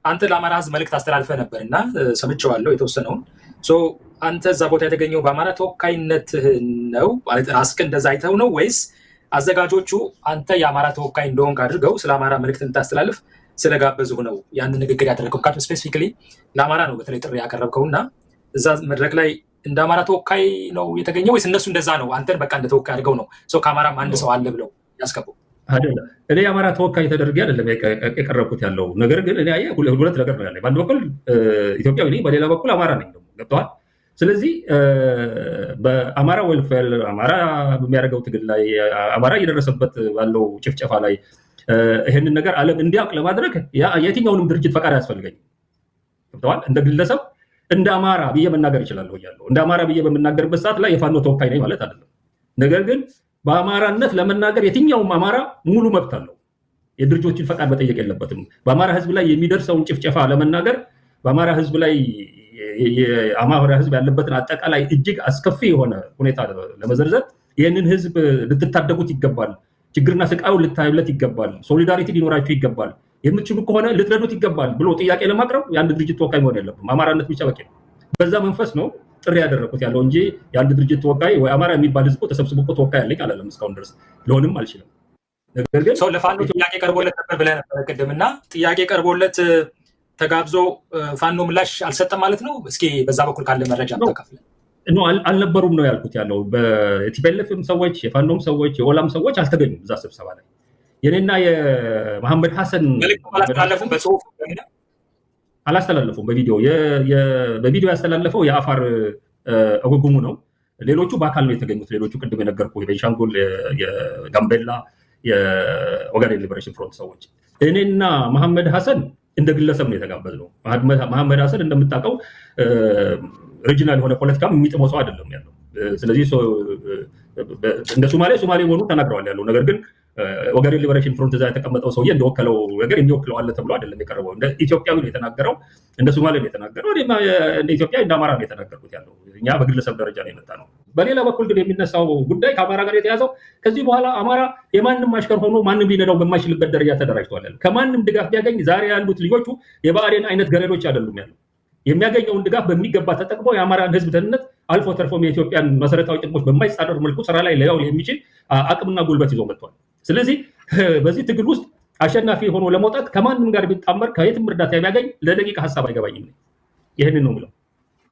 አንተ ለአማራ ህዝብ መልእክት አስተላልፈህ ነበር እና ሰምቼዋለሁ የተወሰነውን። So አንተ እዛ ቦታ የተገኘው በአማራ ተወካይነትህ ነው ማለት ራስህን እንደዛ አይተው ነው ወይስ አዘጋጆቹ አንተ የአማራ ተወካይ እንደሆንክ አድርገው ስለ አማራ መልእክት እንድታስተላልፍ ስለጋበዙህ ነው ያንን ንግግር ያደረገው? ምክንያቱም specifically ለአማራ ነው በተለይ ጥሪ ያቀረብከው እና እዛ መድረክ ላይ እንደ አማራ ተወካይ ነው የተገኘው ወይስ እነሱ እንደዛ ነው አንተን በቃ እንደ ተወካይ አድርገው ነው ሰው ከአማራም አንድ ሰው አለ ብለው ያስገቡ? አይደለም፣ እኔ የአማራ ተወካይ ተደርጌ አይደለም የቀረብኩት ያለው። ነገር ግን እኔ አየህ ሁለት ነገር ነው ያለኝ። በአንድ በኩል ኢትዮጵያዊ ነኝ፣ በሌላ በኩል አማራ ነኝ ደግሞ፣ ገብቶሃል? ስለዚህ በአማራ welfare፣ አማራ በሚያደርገው ትግል ላይ፣ አማራ እየደረሰበት ባለው ጭፍጨፋ ላይ ይህንን ነገር ዓለም እንዲያውቅ ለማድረግ የትኛውንም ድርጅት ፈቃድ አያስፈልገኝም። ገብቶሃል? እንደ ግለሰብ እንደ አማራ ብዬ መናገር እችላለሁ እያለሁ እንደ አማራ ብዬ በምናገርበት ሰዓት ላይ የፋኖ ተወካይ ነኝ ማለት አይደለም። ነገር ግን በአማራነት ለመናገር የትኛውም አማራ ሙሉ መብት አለው። የድርጅቶችን ፈቃድ መጠየቅ የለበትም። በአማራ ሕዝብ ላይ የሚደርሰውን ጭፍጨፋ ለመናገር፣ በአማራ ሕዝብ ላይ የአማራ ሕዝብ ያለበትን አጠቃላይ እጅግ አስከፊ የሆነ ሁኔታ ለመዘርዘር፣ ይህንን ሕዝብ ልትታደጉት ይገባል፣ ችግርና ስቃዩን ልታዩለት ይገባል፣ solidarity ሊኖራችሁ ይገባል፣ የምትችሉ ከሆነ ልትረዱት ይገባል ብሎ ጥያቄ ለማቅረብ የአንድ ድርጅት ተወካይ መሆን የለብም። አማራነት ብቻ በቂ ነው። በዛ መንፈስ ነው ጥሪ ያደረኩት ያለው እንጂ የአንድ ድርጅት ተወካይ ወይ አማራ የሚባል ህዝብ ተሰብስቦ እኮ ተወካይ አለኝ አላለም። እስካሁን ድረስ ልሆንም አልችልም። ነገር ግን ሰው ለፋኖ ጥያቄ ቀርቦለት ነበር ብለህ ነበረ ቅድም እና ጥያቄ ቀርቦለት ተጋብዞ ፋኖ ምላሽ አልሰጠም ማለት ነው። እስኪ በዛ በኩል ካለ መረጃ ታካፍለን። No፣ አልነበሩም ነው ያልኩት ያለው። በ TPLF ም ሰዎች፣ የፋኖም ሰዎች፣ የኦላም ሰዎች አልተገኙም እዛ ስብሰባ ላይ። የኔና የመሐመድ ሐሰን መልዕክቱ አላስተላለፉም በጽሁፍ? አላስተላለፉም። በቪዲዮ ያስተላለፈው የአፋር እጉጉሙ ነው። ሌሎቹ በአካል ነው የተገኙት። ሌሎቹ ቅድም የነገርኩህ የቤንሻንጉል፣ የጋምቤላ፣ የኦጋዴን Liberation Front ሰዎች። እኔና መሐመድ ሐሰን እንደ ግለሰብ ነው የተጋበዝነው። መሐመድ ሐሰን እንደምታውቀው regional የሆነ ፖለቲካም የሚጥመው ሰው አይደለም ያለው። ስለዚህ እንደ ሶማሌ ሶማሌ መሆኑ ተናግረዋል ያለው። ነገር ግን ኦጋዴን Liberation Front እዛ የተቀመጠው ሰውዬ እንደወከለው ነገር የሚወክለው አለ ተብሎ አይደለም የቀረበው። እንደ ኢትዮጵያዊ ነው የተናገረው፣ እንደ ሶማሌ ነው የተናገረው። እንደ ኢትዮጵያ እንደ አማራ ነው የተናገርኩት ያለው። እኛ በግለሰብ ደረጃ ነው የመጣ ነው። በሌላ በኩል ግን የሚነሳው ጉዳይ ከአማራ ጋር የተያዘው ከዚህ በኋላ አማራ የማንም አሽከር ሆኖ ማንም ሊነዳው በማይችልበት ደረጃ ተደራጅቷል ያለው። ከማንም ድጋፍ ቢያገኝ ዛሬ ያሉት ልጆቹ የብአዴን አይነት ገረዶች አይደሉም ያለው። የሚያገኘውን ድጋፍ በሚገባ ተጠቅሞ የአማራን ሕዝብ ደህንነት አልፎ ተርፎም የኢትዮጵያን መሰረታዊ ጥቅሞች በማይጻረር መልኩ ስራ ላይ ሊያውል የሚችል አቅምና ጉልበት ይዞ መጥቷል። ስለዚህ በዚህ ትግል ውስጥ አሸናፊ ሆኖ ለመውጣት ከማንም ጋር ቢጣመር፣ ከየትም እርዳታ ቢያገኝ ለደቂቃ ሀሳብ አይገባኝም። ይህንን ነው የምለው።